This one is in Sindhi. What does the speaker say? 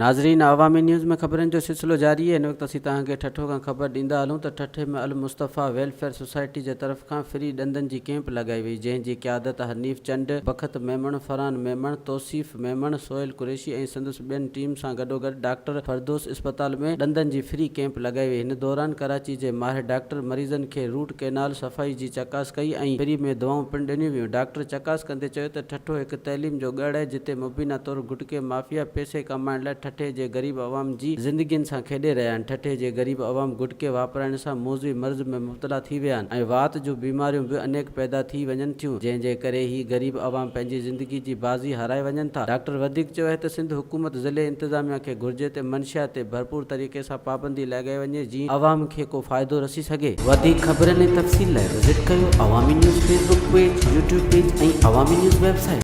ناظرين عوامي نيوز ۾ خبرن جو سلسلو جاري آهي هن وقت اسين توهان کي ٺٽو کان خبر ڏيندا هلون ته ٺٽي ۾ المصطفيٰ ويلفيئر سوسائٽي جي طرف کان فري ڏندن جي ڪيمپ لڳائي وئي جنهن جي قيادت حنيف چنڊ، بخت ميمڻ، فرحان ميمڻ، توصيف ميمڻ، سهيل قريشي ۽ سندس ٻين ٽيم سان گڏوگڏ ڊاڪٽر فردوس اسپتال ۾ ڏندن جي فري ڪيمپ لڳائي وئي هن دوران ڪراچي جي ماهر ڊاڪٽر مريضن کي روٽ ڪينال صفائي جي چڪاس ڪئي ۽ فري ۾ دوائون پڻ ڏنيون ويون ڊاڪٽر چڪاس ڪندي چيو ته ٺٽو هڪ تعليم جو ڳڙهه آهي جتي مبينا طور گٽڪي مافيا پئسي ڪمائڻ لاء ٺٽي جي غريب عوام جي زندگين سان کيڏي رهيا آهن، ٺٽي جي غريب عوام گٽڪي واپرائڻ سان موذي مرض ۾ مبتلا ٿي ويا آهن ۽ وات جون بيماريون به انيڪ پيدا ٿي وڃن ٿيون جنهن جي ڪري هي غريب عوام پنهنجي زندگي جي بازي هارائي وڃن ٿا ڊاڪٽر وڌيڪ چيو آهي ته سنڌ حڪومت ضلعي انتظاميا کي گهرجي ته منشيات تي ڀرپور طريقي سان پابندي لڳائي وڃي جيئن عوام کي ڪو فائدو رسي سگهي. وڌيڪ خبرن ۽ تفصيل لاء وزٽ ڪيو Awami news Facebook page, YouTube page ۽ Awami news website.